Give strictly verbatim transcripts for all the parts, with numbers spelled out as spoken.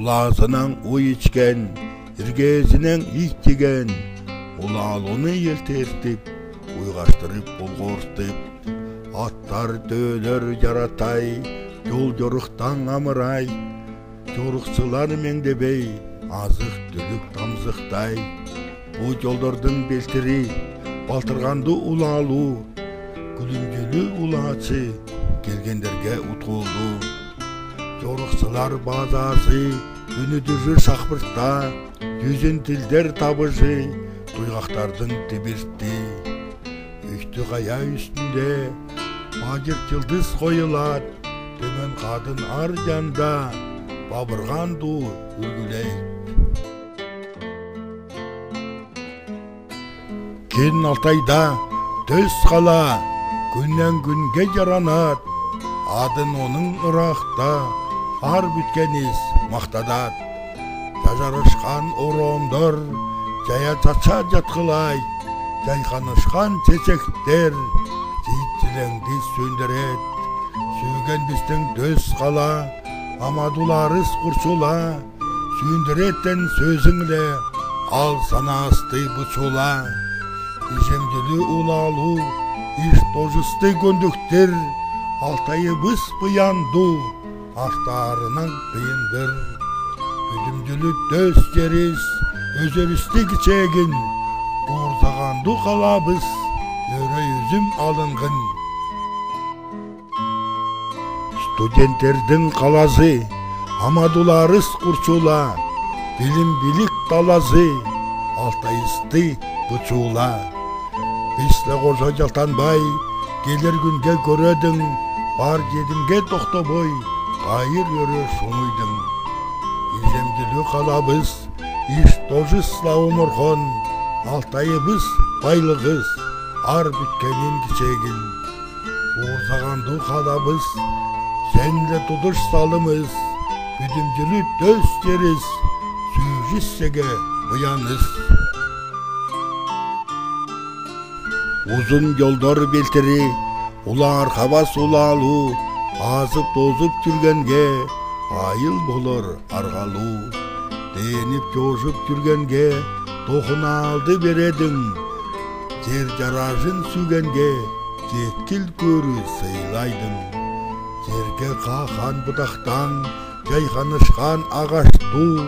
Улаазынаң ой ичкен, иргезинең ит иген, улаалуны елтертип, уйгаштырып, болғортып. Аттар, төөлер яратай, йол-йорухтаң амырай. Чорухчылар меңдебей, азых-түлик тамсыхтай. Бу йолдордуң белтири — балтырғанды улаалуу. Күлүмдүлү улаачы келгендерге уткулду. Чорухчылар базасы үнүдүржү шахпыртта, юзен тилдер табыжы туйгактардың тибиртти. Үстү кая үстүнде бажыр йылдыз коюлад, төмен кадын ар янда бабырган дуу үргүлейт. Кин Алтайда төс кала күннен күнге яранад, адын оның ырахта ар бүткенис мактадад. Чажарышкан оромдор чая чача чаткылай, чайканышкан чечектер чиит чилеңди сөөндүред. Сүйген бистиң төс кала амадууларыс курчула, сөөндүреттен сөзүңле ал санаасты бучула. Ижемдүлү улаалуу иш-тожусты көндүктир, Алтайыбыс буянду артаарынаң тыйындыр. Күлүмдүлү төс ерис өзөрүстү кичегин, уурзаганду калабыс өрөй үзүм алынгын. Студенттердиң калазы амадууларыс курчула, билим-билик талазы Алтайысты бучула. Бисте кожа чалтанбай, келир күнге көөредиң, бар чедимге тохтобой, кайыр өрө шуңуйдың. Ижемдүлү калабыс иш-тожусла омурхан, Алтайыбыс байлыгыс, ар бүткенин кичегин. Уурзаганду калабыс сенле тудуш салымыс, күлүмдүлү төс ерис сүүжүсеге буяныс. Узун йолдор белтири улаархабас улаалуу, азып-тозуп чүргенге айыл болор аргалуу. Тээнип-чоожуп чүргенге тохунаалды бередиң, чер чаражын сүйгенге четкил көөрү сыйлайдың. Черге кахан будактаң чайканышкан агаш дуу,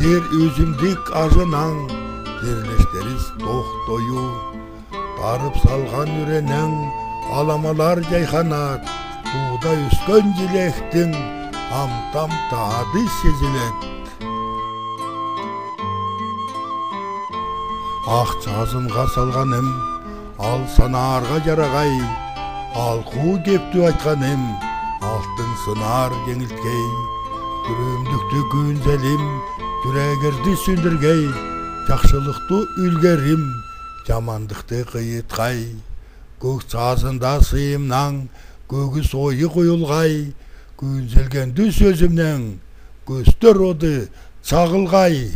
чер үзүмдүк ажынаң черлештерис тохтоюу. Тарып салган үренең аламалар чайканад, тууда өскен чилектиң амтан таады сезилед. Ах чазынга салганым ал санаарга чарагай, алгуу кептү айтканым алтын сынаар чеңилткей. Күрөөмдүктү күүнзелим чүрегерди сөөндүргей, чакшылыкту үлгерим чамандыкты кыйыткай. Көк чазында сыйымнаң көгүс ою куюлгай, күүнзелгенди сөзүмнең көстөр оды чагылгай.